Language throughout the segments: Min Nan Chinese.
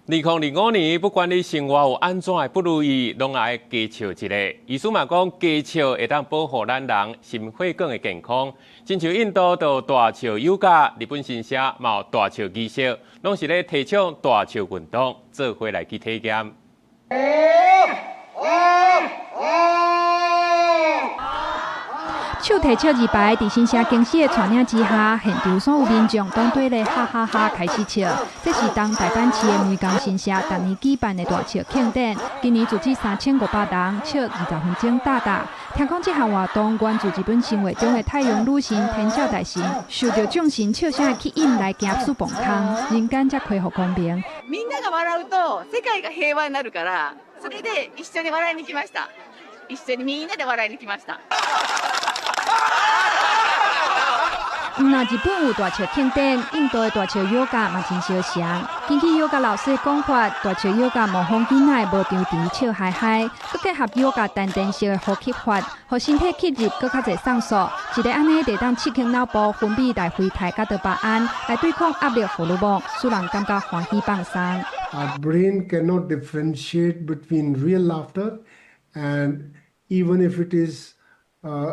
2025年，不管你生活有按怎的不如意，攏愛加笑一下。醫師嘛講，加笑會當保護咱人心血管的健康。親像印度就大笑瑜伽，日本神社嘛有大笑儀式，攏是咧提倡大笑運動，做伙來去體驗。手提笑字牌，佇神社經師的帶領之下，現場所有民眾攏對咧哈哈哈開始笑。這是東大阪市的梅宮神社逐年舉辦的大笑慶典，今年組織3500人，笑20分鐘大大。聽講這項活動源自日本神話中的太陽女神天照大神，受著眾神笑聲的吸引來行出墓空，人間才恢復光明。みんなが笑うと世界が平和になるから、それで一緒に笑いに来ました。一緒にみんなで笑いに来ました。毋但日本有大笑慶典，印度的大笑瑜伽嘛真相像。根據瑜伽老師的講法，大笑瑜伽模仿囡仔的無張弛笑嗨嗨，閣結合瑜伽丹田式的呼吸法，予身體吸入閣較濟酸素，一个按呢就當刺激腦部分泌內啡肽佮多巴胺，來對抗壓力荷爾蒙，使人感覺歡喜放鬆。 Our brain cannot differentiate between real laughter and even if it is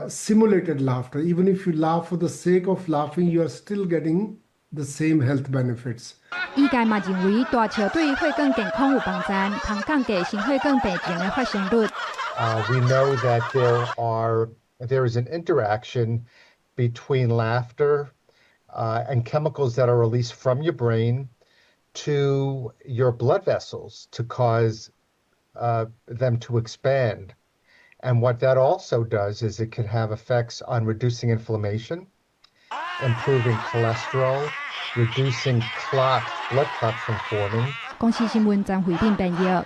simulated laughter. Even if you laugh for the sake of laughing, you are still getting the same health benefits. 醫界嘛認為大笑對血管健康有幫助，通降低心血管病症的發生率。 We know that there is an interaction between laughter and chemicals that are released from your brain to your blood vessels to cause them to expand. And what that also does is it can have effects on reducing inflammation, improving cholesterol, reducing clots, blood clots from forming. 公視新聞張惠斌編譯。